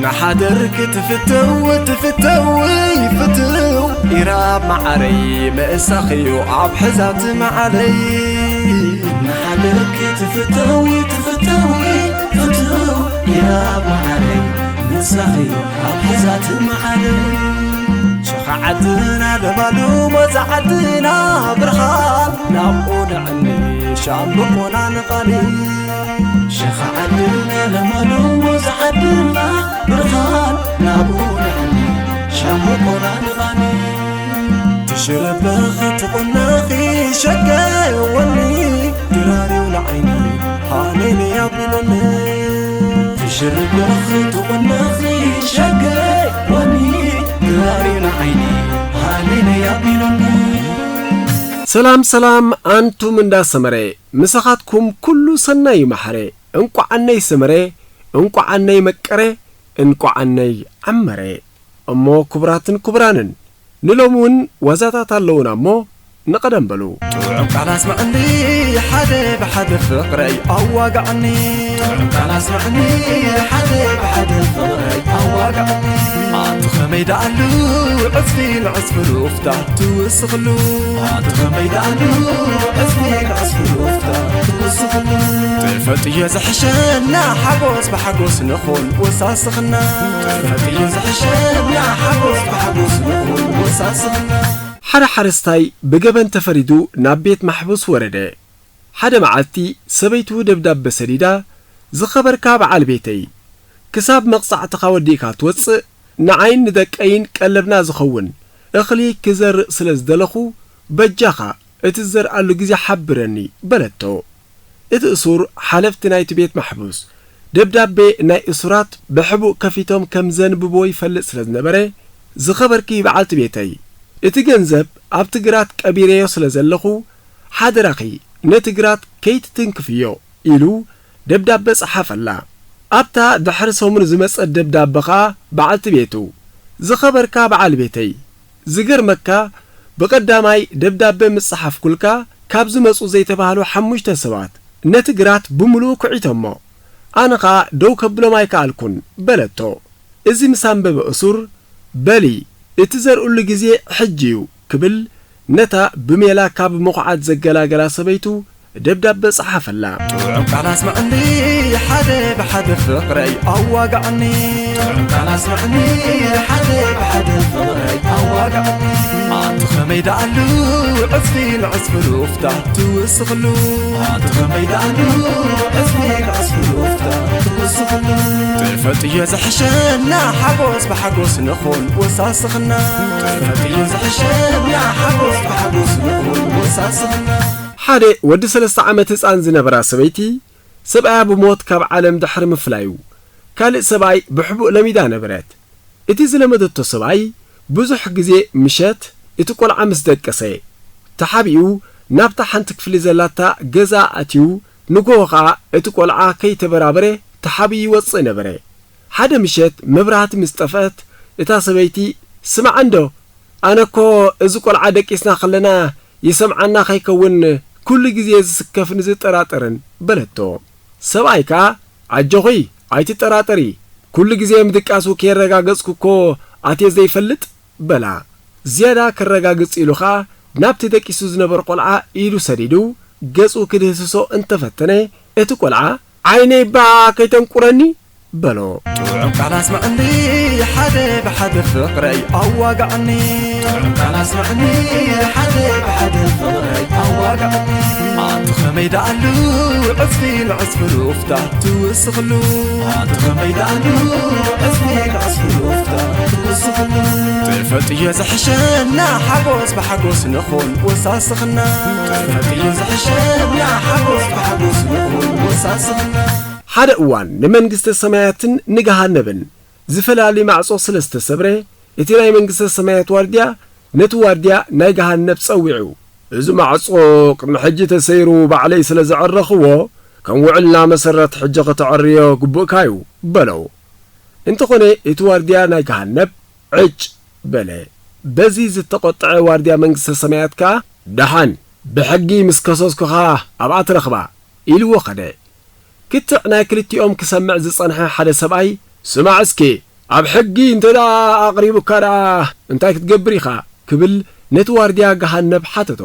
ንሓደር ክትፍተው ትፍተው ፍትው ኢራብ መዓረይ ምእሳኽዩ ኣብ ሕዛት መዓለይ። ንሓደር ክትፍተው ትፍተው ፍትው ኢራብ መዓረይ ምእሳኽዩ ኣብ ሕዛት መዓለይ። ሸኻ ዓድና ለማሉ ሞዛ ዓድና ብርሃን ናብኡ ንዕኒ ሻምብቆና ንቓኒ። ሸኻ ዓድና ለማሉ ሞዛ ዓድና ብርሃን ናብኡ ንዕኒ ሻምብቆና ንቓኒ። ትሽረበኺ ትቑነኺ ሸገወኒ ድራሪው ንዓይኒ ሃሌሉያ ቢለኒ። ትሽርበኺ ትቑነኺ ሸገወኒ ድራሪው ንዓይኒ ሃሌሉያ ቢለኒ። ሰላም ሰላም ኣንቱም እንዳ ሰመረ፣ ምሳኻትኩም ኩሉ ሰናይ እዩ ማሕረ። እንቋዓነይ ሰመረ፣ እንቋዓነይ መቀረ፣ እንቋዓነይ ዓመረ። እሞ ክቡራትን ክቡራንን፣ ንሎሚ እውን ዋዛታት ኣለዉና እሞ ንቐደም በሉ። ጥዑም ቃል ኣስምዕኒ ሓደ ብሓደ ፍቕረይ ኣዋጋዕኒ። ጥዑም ቃል ኣስምዕኒ ሓደ ብሓደ ፍቕረይ ኣዋጋዕኒ። ኣቲ ኸመይ ደኣሉ ዕጽፊ ንዕጽፊ ሩፍታ ትውስኽሉ። ኣቲ ኸመይ ደኣሉ ዕጽፊ ንዕጽፊ ሩፍታ ትውስኽሉ። ትፈልጥዮ ዝሕሸና ሓጎስ ብሓጎስ ንኹን ወሳስኽና። ትፈልጥዮ ዝሕሸና ሓጎስ ብሓጎስ ንኹን ወሳስኽና። ሓደ ሓረስታይ ብገበን ተፈሪዱ ናብ ቤት ማሕቡስ ወረደ። ሓደ መዓልቲ ሰበይቱ ደብዳበ ሰዲዳ፣ "ዝኸበርካ በዓል ቤተይ፣ ክሳብ መቕጻዕትኻ ወዲእካ ትወጽእ፣ ንዓይን ንደቀይን ቀለብና ዝኸውን እኽሊ ክዘርእ ስለ ዝደለኹ፣ በጃኻ እቲ ዝዘርኣሉ ግዜ ሓብረኒ" በለቶ። እቲ እሱር ሓለፍቲ ናይቲ ቤት ማሕቡስ ደብዳቤ ናይ እሱራት ብሕቡእ ከፊቶም ከም ዘንብብዎ ይፈልጥ ስለ ዝነበረ፣ "ዝኸበርኪ በዓልቲ ቤተይ፣ እቲ ገንዘብ ኣብቲ ግራት ቀቢረዮ ስለ ዘለኹ፣ ሓደራኺ ነቲ ግራት ከይትትንክፍዮ" ኢሉ ደብዳበ ጸሓፈላ። ኣብታ ድሕሪ ሰሙን ዝመጸት ደብዳበ ኸኣ በዓልቲ ቤቱ፣ "ዝኸበርካ በዓል ቤተይ፣ ዝገርመካ፣ ብቐዳማይ ደብዳበ ምስ ጸሓፍኩልካ፣ ካብ ዝመጹ ዘይተባህሉ ሓሙሽተ ሰባት ነቲ ግራት ብምሉኡ ኩዒቶሞ። ኣነ ኸኣ ደው ከብሎም ኣይከኣልኩን" በለቶ። እዚ ምስ ኣንበበ እሱር፣ "በሊ፣ እቲ ዘርእሉ ግዜ ሕጂ እዩ" ክብል ነታ ብሜላ ካብ ምኹዓት ዘገላገላ ሰበይቱ ደብዳበ ጸሓፈላ። ጥዑም ቃል ኣስምዕኒ ሓደ ብሓደ ፍቕረይ ኣዋጋዕኒ። ጥዑም ቃል ኣስምዕኒ ሓደ ብሓደ ፍቕረይ ኣዋጋዕኒ። ኣቲ ኸመይ ደኣሉ ዕጽፊ ንዕጽፊ ሩፍታ ትውስኽሉ። ኣቲ ኸመይ ደኣሉ ዕጽፊ ንዕጽፊ ሩፍታ ትውስኽሉ። ትፈልጥዮ ዝሕሸና ሓጎስ ብሓጎስ ንኹን ወሳስኽና። ትፈልጥዮ ዝሕሸና ሓጎስ ብሓጎስ ንኹን ወሳስኽና። ሓደ ወዲ ሰለስተ ዓመት ህጻን ዝነበራ ሰበይቲ፣ ሰብኣያ ብሞት ካብ ዓለም ድሕሪ ምፍላዩ፣ ካልእ ሰብኣይ ብሕቡእ ለሚዳ ነበረት። እቲ ዝለመደቶ ሰብኣይ፣ ብዙሕ ግዜ ምሸት እቲ ቆልዓ ምስ ደቀሰ፣ ተሓቢኡ ናብታ ሓንቲ ክፍሊ ዘላታ ገዛ ኣትዩ፣ ንግሆ ኸኣ እቲ ቆልዓ ከይተበራበረ ተሓቢኡ ይወጽእ ነበረ። ሓደ ምሸት መብራህቲ ምስ ጠፍአት፣ እታ ሰበይቲ፣ "ስማዕ እንዶ፣ ኣነ እኮ እዚ ቆልዓ ደቂስና ከለና ይሰምዓና ከይከውን ኩሉ ግዜ ዝስከፍን ዝጠራጠርን" በለቶ። ሰብኣይ ከኣ፣ "ኣጆኺ፣ ኣይትጠራጠሪ፣ ኩሉ ግዜ ምድቃሱ ከየረጋገጽኩ እኮ ኣትየ ዘይፈልጥ" በላ። ዝያዳ ከረጋግጽ ኢሉ ኸኣ ናብቲ ደቂሱ ዝነበረ ቆልዓ ኢዱ ሰዲዱ ገጹ ክድህስሶ እንተፈተነ፣ እቲ ቆልዓ፣ "ዓይነይ እባ ከይተንቁረኒ" በሎ። ጥዑም ቃል ኣስምዕኒ ሓደ ብሓደ ፍቕረይ ኣዋጋዕኒ። ጥዑም ቃል ኣስምዕኒ ሓደ ብሓደ ፍቕረይ ኣዋጋዕኒ። ኣቲ ኸመይ ደኣሉ ዕጽፊ ንዕጽፊ ሩፍታ ትውስኽሉ። ኣቲ ኸመይ ደኣሉ ዕጽፊ ንዕጽፊ ሩፍታ ትውስኽሉ። ትፈልጥዮ ዝሕሸና ሓጎስ ብሓጎስ ንኹን ወሳስኽና። ትፈልጥዮ ዝሕሸና ሓጎስ ብሓጎስ ንኹን ወሳስኽና። ሓደ እዋን ንመንግስተ ሰማያትን ንገሃነብን ዝፈላሊ ማዕጾ ስለ ዝተሰብረ፣ እቲ ናይ መንግስተ ሰማያት ዋርድያ ነቲ ዋርድያ ናይ ገሃነብ ጸዊዑ፣ "እዚ ማዕጾ ቅድሚ ሕጂ ተሰይሩ ባዕለይ ስለ ዘዐረኽዎ፣ ከም ውዕልና መሰረት ሕጂ ከተዐርዮ ግቡእካ እዩ" በሎ። እንተኾነ እቲ ዋርድያ ናይ ገሃነብ ዕጭ በለ። በዚ ዝተቖጥዐ ዋርድያ መንግስተ ሰማያት ከኣ፣ "ደሓን፣ ብሕጊ ምስ ከሰስኩኻ ኣብኣ ትረኽባ" ኢልዎ ኸደ። ክትዕ ናይ ክልቲኦም ክሰምዕ ዝጸንሐ ሓደ ሰብኣይ፣ "ስማዕ እስኪ፣ ኣብ ሕጊ እንተ ደኣ ኣቕሪቡካ ደኣ እንታይ ክትገብር ኢኻ? ክብል ነቲ ዋርድያ ገሃነብ ሓተቶ።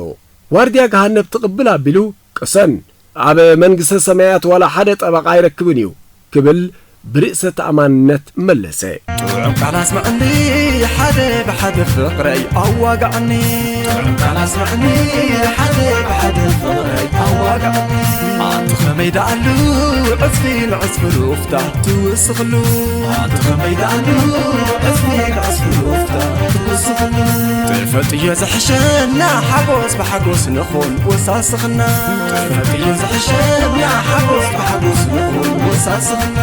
ዋርድያ ገሃነብ ትቕብል ኣቢሉ፣ ቅሰን፣ ኣብ መንግስተ ሰማያት ዋላ ሓደ ጠበቓ ኣይረክብን እዩ፣ ክብል ብርእሰ ተኣማንነት መለሰ። ጥዑም ቃል ኣስምዐኒ፣ ሓደ ብሓደ ፍቕረይ ኣዋግዓኒ። ጥዑም ቃል ኣስምዐኒ፣ ሓደ ብሓደ ፍቕረይ ኣዋግዓኒ። ኣቲ ኸመይ ደኣሉ ዕጽፊ ንዕጽፊ ሉፍታ ትውስኽሉ። ኣቲ ኸመይ ደኣሉ ዕጽፊ ንዕጽፊ ሉፍታ ትውስኽሉ። ትፈልጥዮ ዝሕሸና ሓጎስ ብሓጎስ ንኹን ወሳስኽና። ትፈልጥዮ ዝሕሸና ሓጎስ ብሓጎስ ንኹን ወሳስኽና።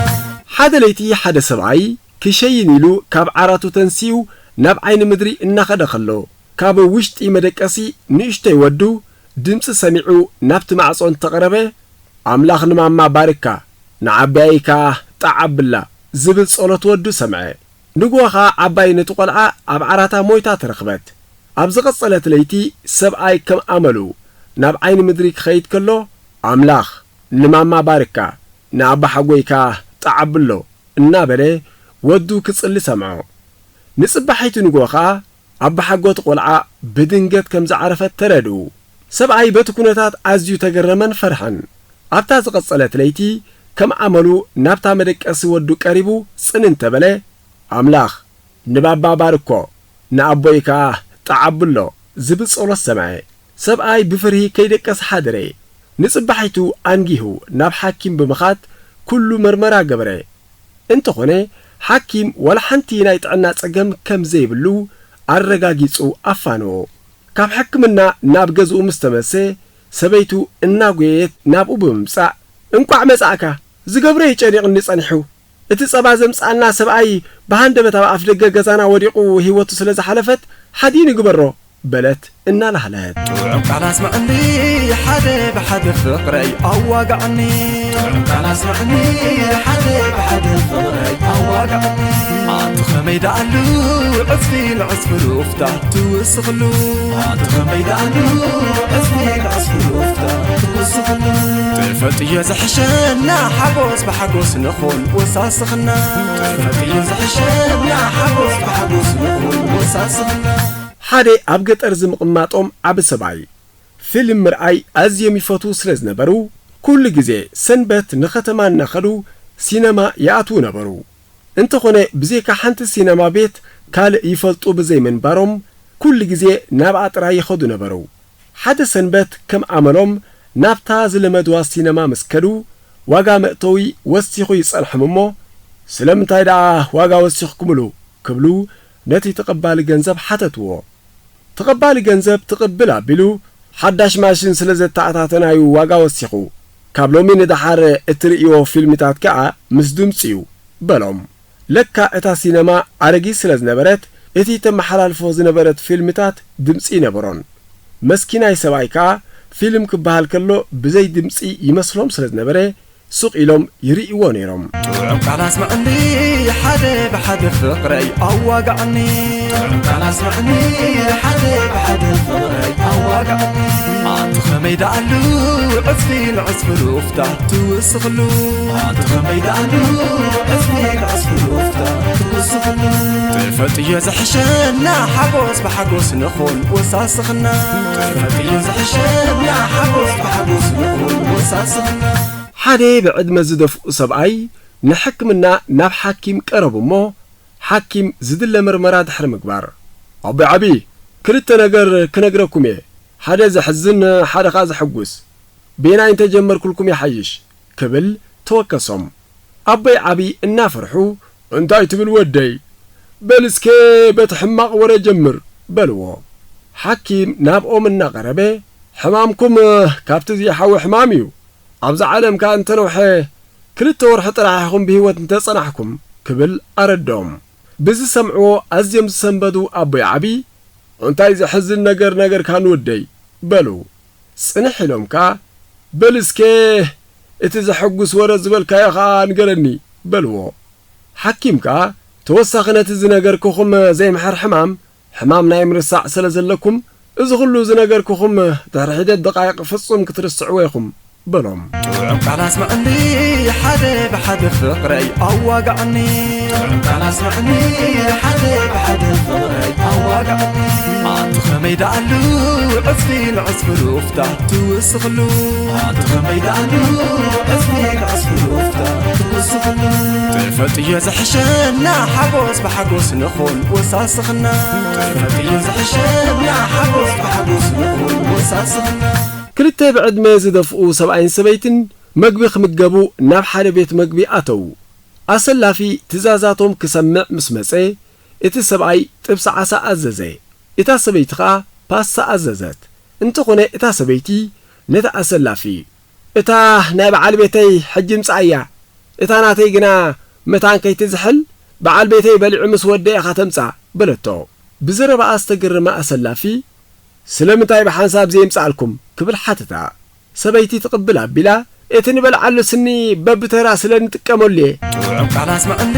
ሓደ ለይቲ ሓደ ሰብኣይ ክሸይን ኢሉ ካብ ዓራቱ ተንሲኡ ናብ ዓይኒ ምድሪ እናኸደ ከሎ፣ ካብ ውሽጢ መደቀሲ ንእሽተይ ወዱ ድምጺ ሰሚዑ ናብቲ ማዕጾ እንተቐረበ፣ ኣምላኽ ንማማ ባርካ፣ ንዓባየይ ከኣ ጣዕ ኣብላ ዝብል ጸሎት ወዱ ሰምዐ። ንግሆ ኸኣ ዓባይ ነቲ ቈልዓ ኣብ ዓራታ ሞይታ ተረኽበት። ኣብ ዝቐጸለት ለይቲ ሰብኣይ ከም ኣመሉ ናብ ዓይኒ ምድሪ ክኸይድ ከሎ፣ ኣምላኽ ንማማ ባርካ፣ ንኣባሓጎይ ከኣ ጣዕ ኣብሎ እናበለ ወዱ ክጽሊ ሰምዖ። ንጽባሒቱ ንግሆ ኸኣ ኣባሓጎ እቲ ቈልዓ ብድንገት ከም ዝዓረፈት ተረድኡ። ሰብኣይ በቲ ኩነታት ኣዝዩ ተገረመን ፈርሐን። ኣብታ ዝቐጸለት ለይቲ ከም ኣመሉ ናብታ መደቀሲ ወዱ ቀሪቡ ጽን እንተበለ፣ ኣምላኽ ንባባ ባርኮ፣ ንኣቦይ ከኣ ጣዕ ኣብሎ ዝብል ጸሎት ሰምዐ። ሰብኣይ ብፍርሂ ከይደቀሰ ሓደረ። ንጽባሒቱ ኣንጊሁ ናብ ሓኪም ብምኻድ ኩሉ መርመራ ገበረ። እንተኾነ፣ ሓኪም ዋላ ሓንቲ ናይ ጥዕና ጸገም ከም ዘይብሉ ኣረጋጊጹ ኣፋነዎ። ካብ ሕክምና ናብ ገዝኡ ምስ ተመልሰ፣ ሰበይቱ እናጎየየት ናብኡ ብምምጻእ፣ "እንቋዕ መጻእካ፣ ዝገብሮ እዩ ጨኒቕኒ ጸኒሑ። እቲ ጸባ ዘምጽኣልና ሰብኣይ ብሃንደበት ኣብ ኣፍ ደገ ገዛና ወዲቑ ህይወቱ ስለ ዝሓለፈት ሓዲኡ ንግበሮ" በለት እናላህለህት። ጥዑም ቃል ኣስምዐኒ፣ ሓደ ብሓደ ፍቕረይ ኣዋግዓኒ። ጥዑም ቃል ኣስምዐኒ፣ ሓደ ብሓደ ፍቕረይ ኣዋግዓኒ። ኣቲ ኸመይ ደኣሉ ዕጽፊ ንዕጽፊ ሉፍታ ትውስኽሉ። ኣቲ ኸመይ ደኣሉ ዕጽፊ ንዕጽፊ ሉፍታ ትውስኽሉ። ትፈልጥዮ ዝሕሸና ሓጎስ ብሓጎስ ንኹን ወሳስኽና። ትፈልጥዮ ዝሕሸና ሓጎስ ብሓጎስ ንኹን ወሳስኽና። ሓደ ኣብ ገጠር ዝምቕማጦም ዓቢ ሰብኣይ፣ ፊልም ምርኣይ ኣዝዮም ይፈትዉ ስለ ዝነበሩ፣ ኩሉ ግዜ ሰንበት ንኸተማ እናኸዱ ሲነማ ይኣትዉ ነበሩ። እንተኾነ፣ ብዘይካ ሓንቲ ሲነማ ቤት ካልእ ይፈልጡ ብዘይምንባሮም፣ ኩሉ ግዜ ናብኣ ጥራይ ይኸዱ ነበሩ። ሓደ ሰንበት ከም ኣመሎም ናብታ ዝለመድዋ ሲነማ ምስ ከዱ፣ ዋጋ መእተዊ ወሲኹ ይጸንሖም እሞ፣ "ስለምንታይ ደኣ ዋጋ ወሲኽኩምሉ?" ክብሉ ነቲ ተቐባሊ ገንዘብ ሓተትዎ። ተቐባሊ ገንዘብ ትቕብል ኣቢሉ፣ "ሓዳሽ ማሽን ስለ ዘተኣታተናዩ ዋጋ ወሲኹ። ካብ ሎሚ ንደሓር እትርእይዎ ፊልምታት ከኣ ምስ ድምጺ እዩ" በሎም። ለካ እታ ሲነማ ኣረጊት ስለ ዝነበረት፣ እቲ ተመሓላልፎ ዝነበረት ፊልምታት ድምጺ ይነበሮን። መስኪናይ ሰብኣይ ከኣ ፊልም ክበሃል ከሎ ብዘይ ድምጺ ይመስሎም ስለ ዝነበረ፣ ስቕ ኢሎም ይርእይዎ ነይሮም። ጥዑም ቃል ኣስምዐኒ፣ ሓደ ብሓደ ፍቕረይ ኣዋግዓኒ። ጥዑም ቃል ኣስምዐኒ፣ ሓደ ብሓደ ፍቕረይ ኣዋግዓኒ። ኣቲ ኸመይ ደኣሉ ዕጽፊ ንዕጽፊ ሉፍታ ትውስኽሉ። ኣቲ ኸመይ ደኣሉ ዕጽፊ ንዕጽፊ ሉፍታ ትውስኽሉ። ትፈልጥዮ ዝሕሸና ሓጎስ ብሓጎስ ንኹን ወሳስኽና። ትፈልጥዮ ዝሕሸና ሓጎስ ብሓጎስ ንኹን ወሳስኽና። ሓደ ብዕድመ ዝደፍኡ ሰብኣይ ንሕክምና ናብ ሓኪም ቀረቡ እሞ፣ ሓኪም ዝድለ መርመራ ድሕሪ ምግባር፣ "ኣቦይ ዓቢ፣ ክልተ ነገር ክነግረኩም እየ። ሓደ ዘሕዝን፣ ሓደ ኸኣ ዘሐጉስ። በየናይ እንተጀመርኩልኩም ይሓይሽ?" ክብል ተወከሶም። ኣቦይ ዓቢ እናፈርሑ፣ "እንታይ ትብል ወደይ? በል እስከ በቲ ሕማቕ ወረ ጀምር" በልዎ። ሓኪም ናብኦም እናቐረበ፣ "ሕማምኩም ካብቲ ዘይሓዊ ሕማም እዩ። ኣብዛ ዓለም ከኣ እንተነውሐ ክልተ ወርሒ ጥራሕ ኢኹም ብህይወት እንተጸናሕኩም" ክብል ኣረድኦም። ብዝሰምዕዎ ኣዝዮም ዝሰንበዱ ኣቦይ ዓቢ፣ "እንታይ ዘሕዝን ነገር ነገርካኒ ወደይ?" በሉ። ጽንሕ ኢሎም ከኣ፣ "በል እስከ እቲ ዘሐጉስ ወረ ዝበልካዮ ኸኣ ንገረኒ" በልዎ። ሓኪም ከኣ፣ "ተወሳኺ ነቲ ዝነገርኩኹም ዘይምሕር ሕማም፣ ሕማም ናይ ምርሳዕ ስለ ዘለኩም፣ እዚ ኹሉ ዝነገርኩኹም ድሕሪ ሒደት ደቓይቕ ፍጹም ክትርስዕዎ ኢኹም" በሎም። ጥዑም ቃል ኣስምዕኒ ሓደ ብሓደ ፍቕረይ ኣዋግዓኒ። ጥዑም ቃል ኣስምዕኒ ሓደ ብሓደ ፍቕረይ ኣዋግዓኒ። ኣቲ ኸመይ ደኣሉ ዕጽፊ ንዕጽፊ ሩፍታ ትውስኽሉ። ኣቲ ኸመይ ደኣሉ ዕጽፊ ንዕጽፊ ሩፍታ ትውስኽሉ። ትፈልጥዮ ዝሕሸና ሓጎስ ብሓጎስ ንኹን ወሳስኽና። ትፈልጥዮ ዝሕሸና ሓጎስ ብሓጎስ ንኹን ወሳስኽና። ክልተ ብዕድመ ዝደፍኡ ሰብኣይን ሰበይትን መግቢ ክምገቡ ናብ ሓደ ቤት መግቢ ኣተዉ። ኣሰላፊ ትእዛዛቶም ክሰምዕ ምስ መጸ፣ እቲ ሰብኣይ ጥብሲ ዓሳ ኣዘዘ። እታ ሰበይቲ ኸኣ ፓስታ ኣዘዘት። እንተኾነ እታ ሰበይቲ ነቲ ኣሰላፊ፣ "እታ ናይ በዓል ቤተይ ሕጂ ምጻኣያ፣ እታ ናተይ ግና መታን ከይትዝሕል በዓል ቤተይ በሊዑ ምስ ወደአ ኢኻ ተምጻእ" በለቶ። ብዘረባኣ ዝተገረመ ኣሰላፊ፣ "ስለምንታይ ብሓንሳብ ዘየምጻኣልኩም?" ክብል ሓተታ። ሰበይቲ ትቕብል ኣቢላ፣ "እቲ ንበልዓሉ ስኒ በብተራ ስለ ንጥቀመሉ እየ።" ጥዑም ቃል ኣስምዕኒ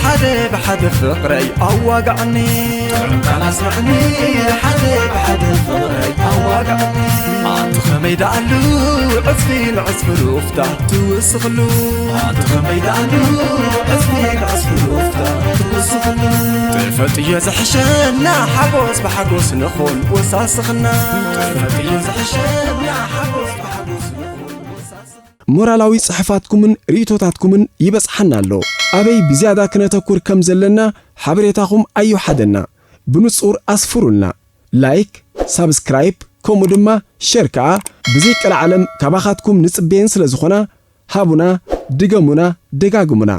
ሓደ ብሓደ ፍቕረይ ኣዋግዓኒ። ጥዑም ቃል ኣስምዕኒ ሓደ ብሓደ ፍቕረይ ኣዋግዓኒ። ኣቲ ኸመይ ደኣሉ ዕጽፊ ንዕጽፊ ሩፍታ ትውስኽሉ። ኣቲ ኸመይ ደኣሉ ዕጽፊ ንዕጽፊ ሩፍታ ትውስኽሉ። ትፈልጥዮ ዝሕሸና ሓጎስ ብሓጎስ ንኹን ወሳስኽና። ትፈልጥዮ ዝሕሸና ሓጎስ ብሓጎስ ንኹን ወሳስኽና። ሞራላዊ ጽሑፋትኩምን ርእይቶታትኩምን ይበጽሓና ኣሎ። ኣበይ ብዝያዳ ክነተኩር ከም ዘለና ሓበሬታኹም ኣዮሓደና። ብንጹር ኣስፍሩልና። ላይክ፣ ሳብስክራይብ፣ ከምኡ ድማ ሸር ከኣ ብዘይቀልዓለም ካባኻትኩም ንጽበየን ስለ ዝኾና፣ ሃቡና፣ ድገሙና፣ ደጋግሙና።